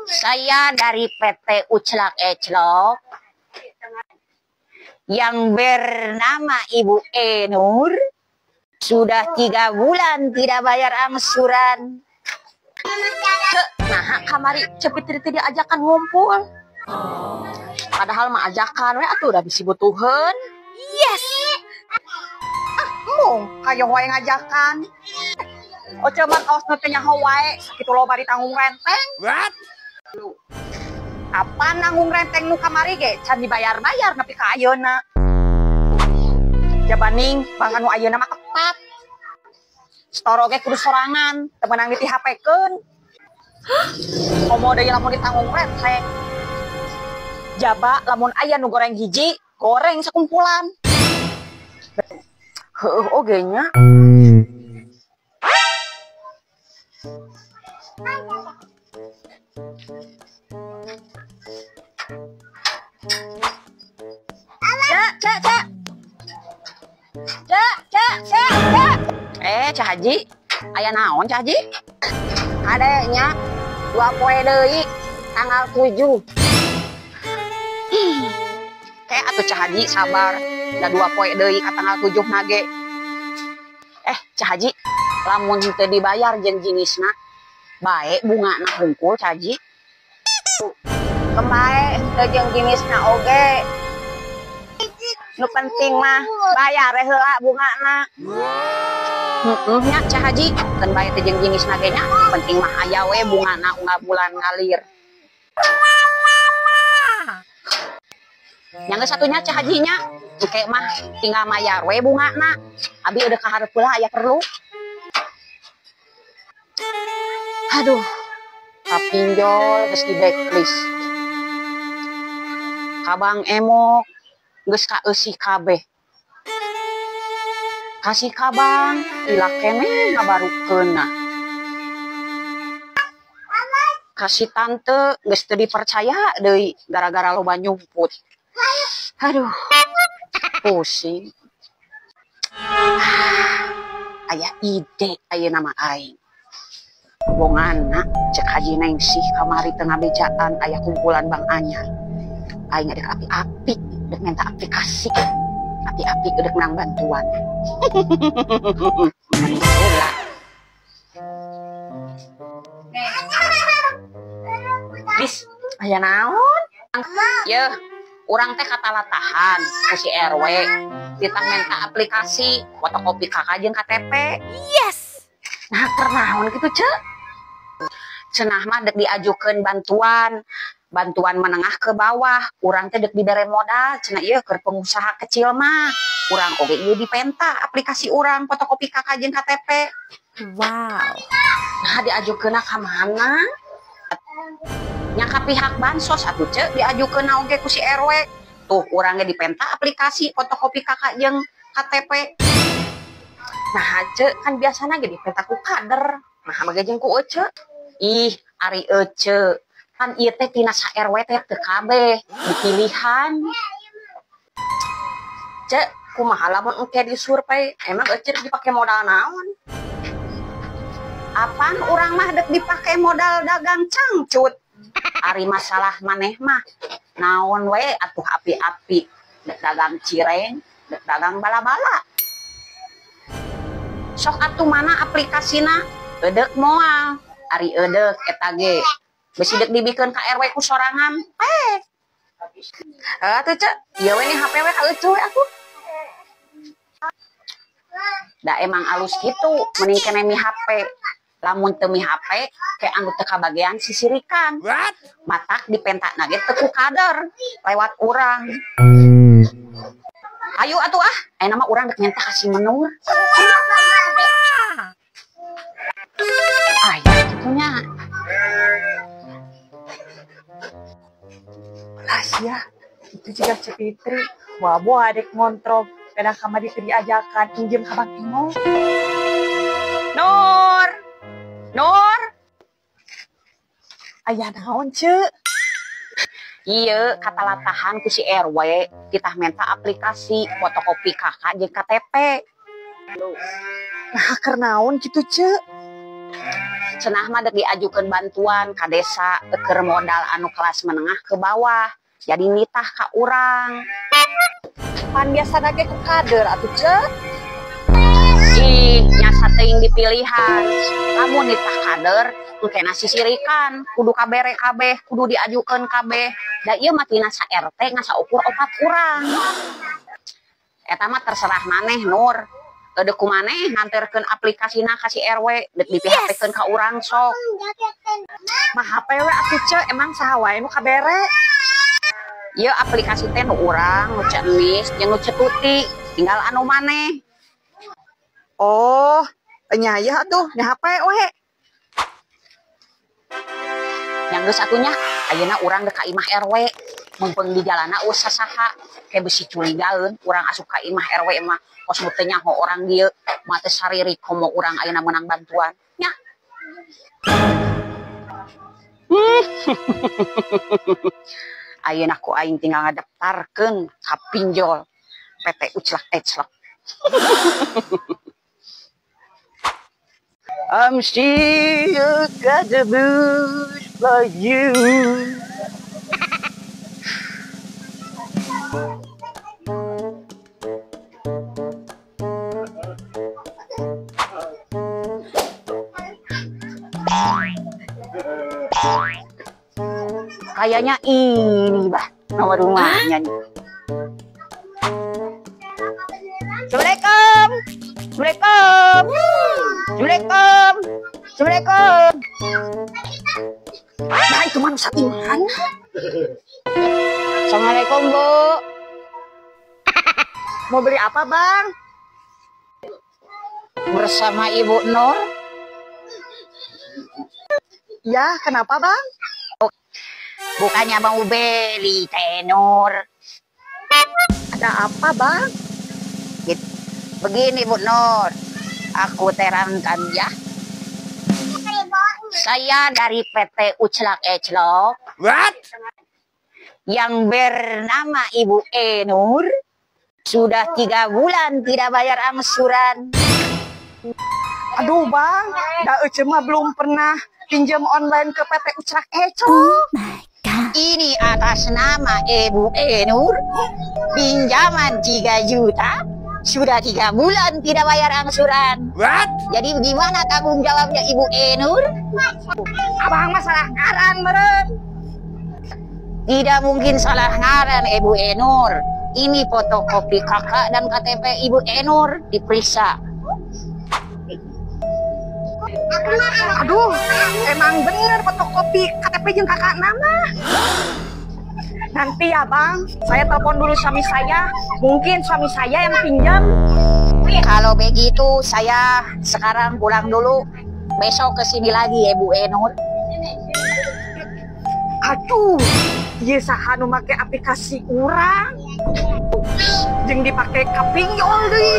Saya dari PT Uclak Eclok yang bernama Ibu Enur sudah 3 bulan tidak bayar angsuran. Cek, nah kamari Cepitri teh diajakan ngumpul. Padahal mah ajakan we atuh udah bisi butuheun. Yes. Ah, mung kayo wae ngajakan. Oce mah kaos nu teu nyaho wae, sakitu loba ditanggung renteng. What? Apa nanggung renteng nu kamari ge can dibayar-bayar nepi ka ayeuna. Jabaning bank anu ayeuna mah ketat. Store oge kudu sorangan, teu meunang di HP-keun. Komo deui lamun ditanggung renteng. Jaba lamun aya nu goreng hiji, goreng sakumpulan. Heueuh oge nya. Cek, cek, cek. Cek, cek, cek, cek. Cah Haji, aya naon Cah Haji? Adanya 2 poe deui tanggal 7. Kayak atuh Cah Haji sabar, da 2 poe deui ka tanggal 7 nage. Cah Haji, lamun teu dibayar jeung jinisna, bae bungana hungkul Cah Haji. Kembae teu jeung jinisna oge. Nu penting mah bayar heula bungana. Heeh nya Cah Haji, keun bae teu jeung jinisna ge nya, penting mah aya we bungana unggal bulan ngalir. Yang satunya Cah Haji nya, engke mah tinggal mayar we bungana. Abi udah kaharep heula aya perlu. Aduh, kapinjol geus di blacklist. Kabang emok geus kaeusih kabeh. Kasih kabang lila keneh ngabarukeunna. Kasih tante geus teu dipercaya deui gara-gara loba nyumput. Aduh, pusing. Aya ide ayeuna mah aing. Bongana cek Haji Nengsih kamari teu ngabejaan aya kumpulan Bang Anyar. Aing ada api-api dek minta aplikasi. Api-api dek menang bantuan. Heula. Bis, aya naon? Yeuh, urang teh katalatahan ku si RW. Ditah minta aplikasi fotokopi KK jeung KTP. Yes. Nah, keur naon kitu, Cek? Cenah mah dek diajukeun bantuan, bantuan menengah ke bawah. Urang teh dek dibere modal, cenah ieu keur pengusaha kecil mah. Urang oge ieu dipenta aplikasi urang fotokopi KK jeung KTP. Wow. Nah, diajukeunna ka mana? Nya ka pihak bansos atuh, Cek, diajukeunna oge ku si RW. Tuh, urang ge dipenta aplikasi fotokopi KK jeung KTP. Nah, Cek, kan biasana ge dipenta ku kader. Nah, mah ge jeung ku Ece. Ih, ari Ece. Kan ieu teh tina sa RW teh teu kabeh dipilihan. Cek, kumaha lamun engke disurvei, emang Ece dipake modal naon? Apaan urang mah dek dipake modal dagang cangcut. Ari masalah maneh mah naon we atuh api-api dek dagang cireng, dek dagang bala-bala. Sok atuh mana aplikasina? Eudek moal. Ari eudek eta ge. Besi dek dibikeun ka RW ku sorangan. Atuh Cek, ieu we nih HP we ka Ece we atuh. Da emang alus kitu, mending kene mi HP. Lamun teu mi HP, ke anggut teu kabagean sisirikan. What? Matak dipentakna ge teu ku kader lewat urang. Ayo atuh ah, ayeuna mah urang dek minta ka si Menur. Aya kitu nya. Lah sia, itu juga Cepitri. Wabo adek ngontrol, kada kamari teu diajakan injem ka Bang Emo. Nur. Nur. Aya naon, Cek? Iya, katalatahan ku si RW, titah minta aplikasi fotokopi KK jeung KTP. Nah, keur naon kitu, Cek? Cenah mah dek diajukeun bantuan ka desa keur modal anu kelas menengah ke bawah. Jadi nitah ka urang. Pan biasana ge ku kader atuh, Ceu. Ih, nyasa teuing dipilihan. Lamun nitah kader, engkena sisirikan, kudu kabere kabeh, kudu diajukeun kabeh. Da ieu mah tina sa RT ngan saukur 4 urang. Eta mah terserah maneh, Nur. Deuk ku maneh nganterkeun aplikasina ka si RW, deuk di PHP-keun ka urang sok. Mah HP we atuh, Ceu, emang saha wae nu kabere? Ieu aplikasi teh nu urang, nu Ceu Emis, jeung nu Ceu Tuti, tinggal anu maneh. Oh, nya ieu atuh, nya HP we. Nya geus atuh nya, ayeuna urang deuk ka imah RW. Mumpung di jalanna eueuh sasaha, ke bisi curigaeun urang asup ka imah RW mah, kos nu teu nyaho orang dieu, mah teu saririk komo urang ayeuna meunang bantuan. Nya. Ayeuna ku aing tinggal ngadaftarkeun ka pinjol PT Uclak Eclok. I'm still got the blues for you. Kayaknya ini bah nomor rumahnya nih. Assalamualaikum. Assalamualaikum. Assalamualaikum. Assalamualaikum. Nah, itu manusia di mana? Assalamualaikum, Bu. Mau beli apa, Bang? Bersama Ibu Nur. Ya, kenapa, Bang? Bukannya mau beli tenor. Ada apa, Bang? Begini, Bu Nur. Aku terangkan ya. Saya dari PT Uclak Eclok. What? Yang bernama Ibu Enur. Sudah 3 bulan tidak bayar angsuran. Aduh, Bang. Da ece mah belum pernah pinjam online ke PT Uclak Eclok. Oh my God. Ini atas nama Ibu Enur. Pinjaman 3 juta. Sudah 3 bulan tidak bayar angsuran. What? Jadi gimana tanggung jawabnya Ibu Enur? Abang masalah ngaran meren. Tidak mungkin salah ngaran Ibu Enur. Ini fotokopi kakak dan KTP Ibu Enur diperiksa. Aduh, emang bener fotokopi KTP jeung kakak nama. Nanti ya, Bang, saya telepon dulu suami saya. Mungkin suami saya yang pinjam. Kalau begitu saya sekarang pulang dulu. Besok kesini lagi ya, Bu Enur. Aduh, ieu saha nu make aplikasi urang. Jeung dipake ka pinjol deui.